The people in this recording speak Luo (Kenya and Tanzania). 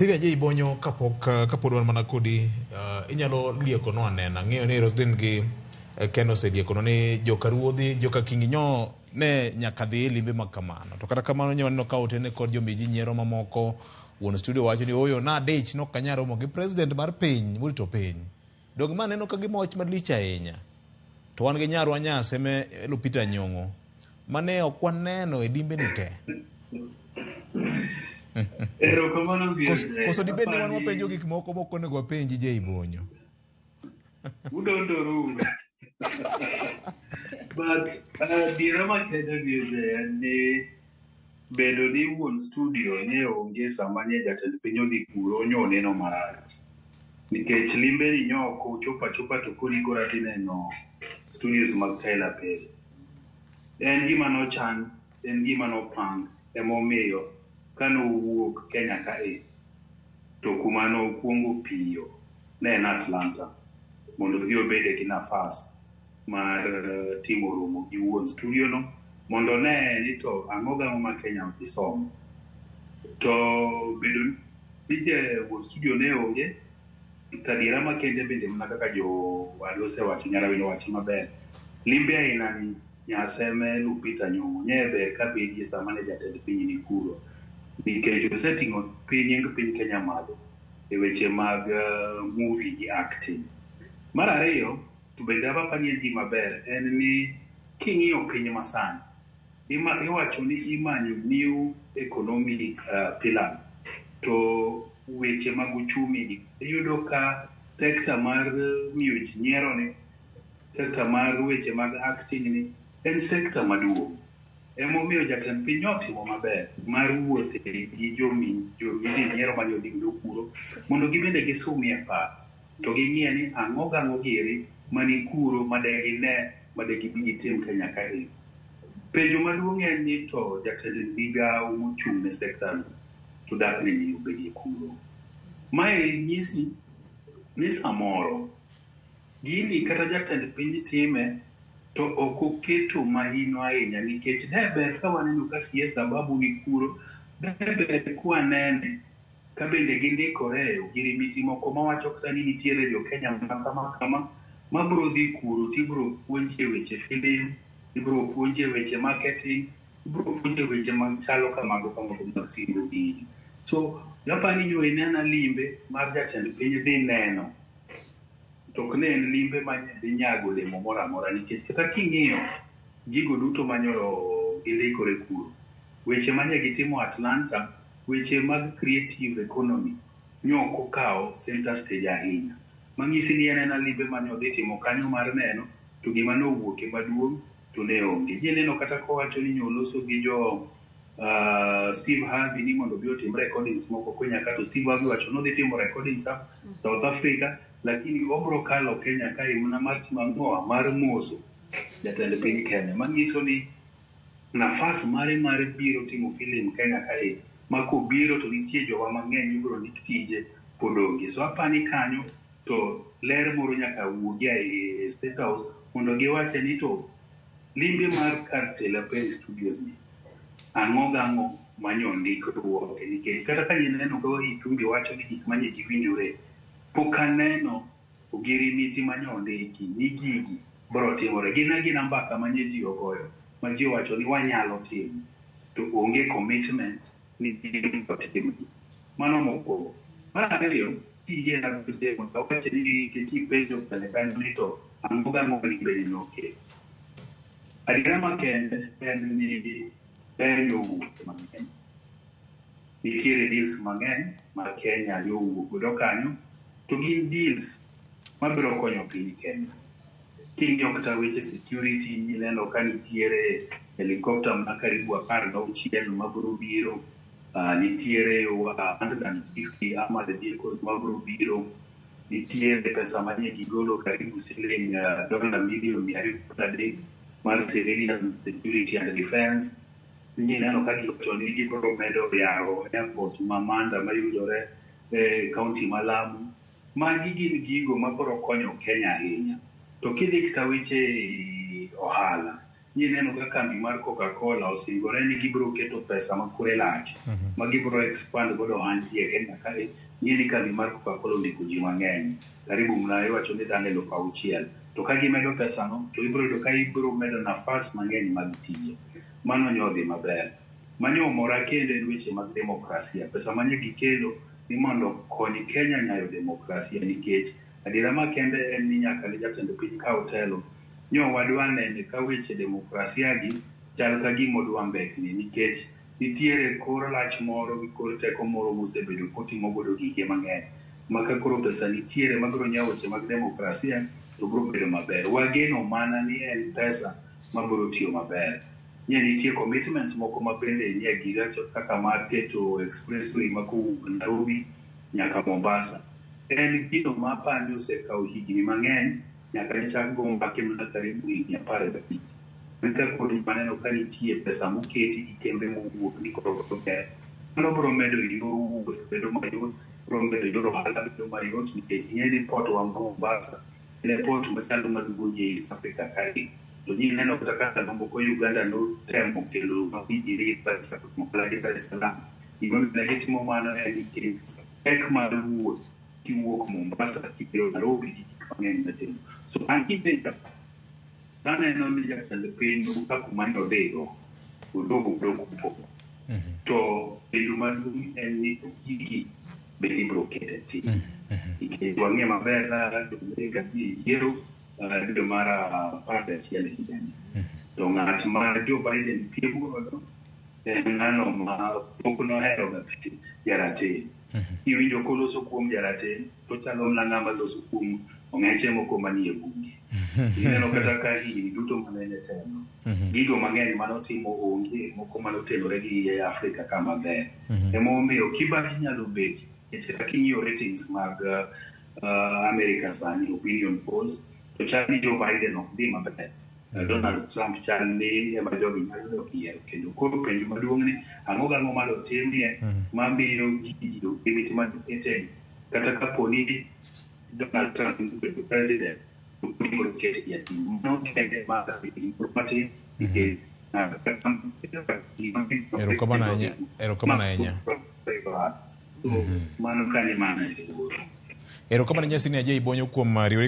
Cecilia J Bonyo kapok kapod wan mana kodi inyalo liekono anena ng'eyo ni Roslyn gi Ken oseliekono ni joka ruodhi joka Kingi nyo ne nyaka dhi e limbe mag kamano to kata kamano nyo waneno ka otene kod jomiji nyiero mamoko wuon studio wacho ni oyo na dich nok anyal romo gi president mar piny morito piny donge ma neno ka gima wach malich ahinya to wan gi nyarwa Nyaseme Lupita Nyong'o mane ok waneno e limbe ni te. Erokamano BMJ. Koso dibed ni wan wapenjo gik moko mok onego wapenji Jay Bonyo. Udondoru. But diera makende BMJ en ni bedo ni wuon studio ne onge sama nye jatend piny odhi kuro nyo oneno marach. Nikech limbe ni nyo ok ochopo achopa to koni koro adhi neno studios mag Tyler Perry. En gima nochan, en gima nopang emomiyo kane owuok Kenya kae to kuma nokwongo piyo ne en Atlanta mondo odhi obede gi nafas mar timo romo gi wuon studio no mondo one ni to ang'o gang'o ma Kenya odhi somo. To bedo ni wuon studio ne onge, to adiera makende bende mana kaka jowadwa osewacho, Nyarawino owacho maber. Limbe aina ni Nyaseme Lupita Nyong'o nye ber ka bedie sama ne jatend piny ni kuro nikech oseting'o piny nying piny Kenya malo e weche mag movie gi acting. Mar ariyo, to bende apapa ni en gima ber en ni king'iyo piny masani iwacho ni imanyo new economic pillars to weche mag uchumi gi iyudo ka sector mar miyo ji nyiero ni sector mar weche mag acting ni en sector maduong'. Emomiyo jatend piny notimo maber mar wuothe gi jomi nyiero mane odhi godo kuro mondo gibende gisumie paro to ging'iye ni ang'o gang'o giri mani kuro madegine madegibi gitim Kenya kae. Penjo maduong' en ni to jatend migawo mochung' ne sekta no to dak ne obedie kuro. Mae nyisi ni samoro gini kata jatend piny time to ok oketo mahino ahinya nikech de ber ka waneno ka CS Ababu ni kuro, de ber kwanene ka bende gindikore e ogirimiti moko mawacho kata ni nitiere jo Kenya ma kama kama mabro dhi kuro tibro puonji e weche film, ibro puonji e weche marketing, ibro puonji e weche machalo kamago kamago mag timo gini. So apani nyo inena limbe mar jatend piny dhi neno to ok ne en limbe ma dhi nyago olemo moro amora nikech kata king'iyo gigo duto manyoro gindikore kuro weche manye gitimo Atlanta weche mag creative economy nyo ok okawo center stage ahinya manyisi ni en ena limbe mane odhi timo kanyo mar neno to gima nowuoke maduong' to ne onge. Ji neno kata kowacho ni nyoloso gi jo Steve Harvey ni mondo obi otim recordings moko Kenya ka to Steve Harvey wacho nodhi timo recordings South Africa lakini obro kalo Kenya kae mana mar timo ang'owa mar moso jatend piny Kenya manyiso ni nafas mare mar biro timo film Kenya kae ma kobiro to nitie jowa mang'eny mibiro ndik tije pod onge. So apani kanyo to ler moro nyaka wuogi e State House mondo giwache ni to limbe mar kar Tyler Perry Studios ni ang'o gang'o manyo ndikruoke nikech kata ka ineno ka Itumbi wacho ni gik manye giwinjore pok aneno ogirimiti manyo ondiki ni gigi bro timore gin agina mbaka manye ji ogoyo ma ji owacho ni wanyalo timo to onge commitment ni ibiro timgi. Mano mokwongo. Mar ariyo, kiyie mondo awach ni nikech ipenjo mbele kanyo ni to ang'o gang'o ma limbe ni nokelo. Adiera makende en ni ber nyowuok mang'eny. Nitiere deals mang'eny ma Kenya nyowuok godo kanyo to gin deals mabiro konyo piny Kenya. King'iyo kata weche security ineno ka nitiere helicopter ma karibu 16 mabiro biro, nitiere 150 armored vehicles mabiro biro, nitiere pesa manye gigolo karibu siling dola milion 230 mar civilian security and defense. Ineno ka giwacho ni gibiro medo yaro airport ma Manda mayudore e kaunti ma Lamu. Magi gin gigo mabiro konyo Kenya ahinya. To kidhi kata weche ohala, Nineno ka kambi mar Coca-Cola osingore ni gibiro keto pesa ma kore lach ma gibiro expand godo ohandgi e Kenya kae. Ng'e ni kambi mar Coca-Cola ondiko ji mang'eny, karibu mna iwacho ni dhano 6,000. To ka gimedo pesano, to ibiro yudo ka ibiro medo nafas mang'eny mag tije. Mano nyo dhi maber. Manyo omora kendo en weche mag demokrasia. Pesa manye gikelo ni mondo kony Kenya nyayo demokrasia nikech adiera makende en ni nyaka ne jatend piny kaw telo nyo wadwa nene ka weche demokrasia gi chal ka gima odwa mbekni nikech nitiere kor lach moro gi kor teko moro mosebedo kotimo godo gike mang'eny ma ka koro pesa nitiere mabiro nyawo weche mag demokrasia to biro bedo maber. Wageno mana ni en pesa mabiro tiyo maber. Nye nitie commitments moko ma bende nie gigacho kaka mar keto expressway ma kowuok Nairobi nyaka Mombasa. En gino ma apani osekawo higni mang'eny nyaka ne chak go mbake mana karibu higni 15. Ka koro maneno ka nitie pesa moketi gi kembe mowuok ni koro ber. Mano biro medo yor wuoth bedo mayot, biro medo yor ohala bedo mayot nikech ing'e ni port wa ma Mombasa en e port machalo maduong' e East Africa kae. To ji neno kata ka ndalo moko Uganda notemo kelo mawinjore gi Dar es Salaam. Gimomiyo ne gitimo mano en nikech pek mar wuoth kiwuok Mombasa kibiro Nairobi gi gik mang'eny matimo. So an kipenja aneno ni jatend piny ka kuma ne odhigo oduogo odok opogore. To penjo maduong' en ni to gigi bende ibiro ket e tim. Nikech wang'eyo maber na Amerika dhi e yiero dwe mar 11 higani. To ng'at ma Joe Biden piem godo en ng'ano ma pok nohero ga jarateng'. Iwinjo koloso kuom jarateng' to chalo mana ng'ama loso kuom ong'eche moko manie bunge. Ineno kata ka higni duto mane en e telo. Gigo mang'eny manotimo onge moko manotenore gi Afrika ka maber. Emomiyo kibaji nyalo bet nikech kata king'iyo ratings mag America sani opinion polls to chal ni Joe Biden ok dhi maber. Donald Trump chal ni ema jogi nyalo dok yiero kendo koro penjo maduong' ni ang'o gang'o manotimie mamiyo ji optimity manokete kata kapo ni Donald Trump obedo president to ibiro ket e tim. Mano kende ma matin nikech Erokamano ahinya. Erokamano ahinya. Mano kane mana. Erokamano ahinya Senior J Bonyo kuom riwri